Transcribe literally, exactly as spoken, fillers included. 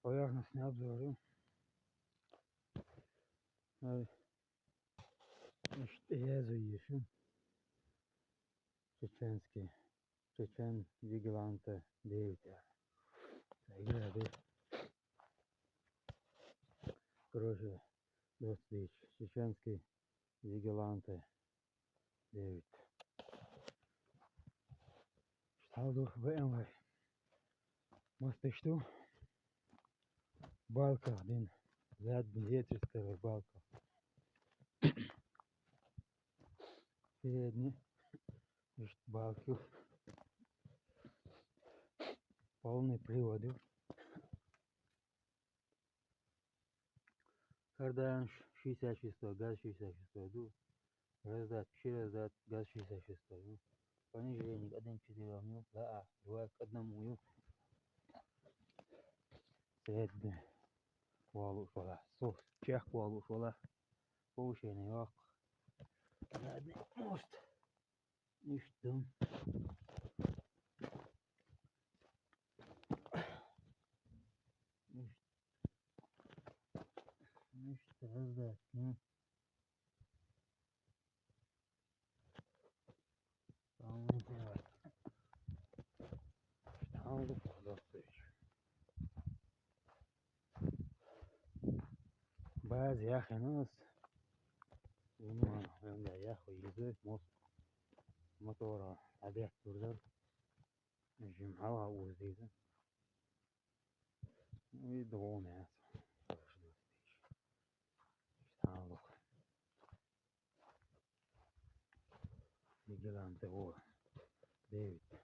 Поверхностный обзор. Ай, ишта язу йишу. Чеченский. Чечен Вигиланте девять. Короче, доцдич. Чеченский Вигиланте девять. Шталду Б М В. Мастышту. Балка, блин. Задний ветресковый балка. Передний. Ишт балки. Полный приводу. Кардан шестьдесят шестой, газ шестьдесят шестой, ду. Раздат, все раздат, газ шестьдесят шестой, ду. Понижение один к четырём, ю, да, а, два к одному, ю. Средний. Валу шола. Сос, чех валу шола. Повышение вак. Задний мост. Ишта. Ишта. Ишта раздат, ну. Штанга продавцович. Баз яхинус. Уну ана, венга яху йизу, мос. Мотора обед турдар. Жим ала уздизу. И доволный ас. Штанга. Вигиланте, о, девять.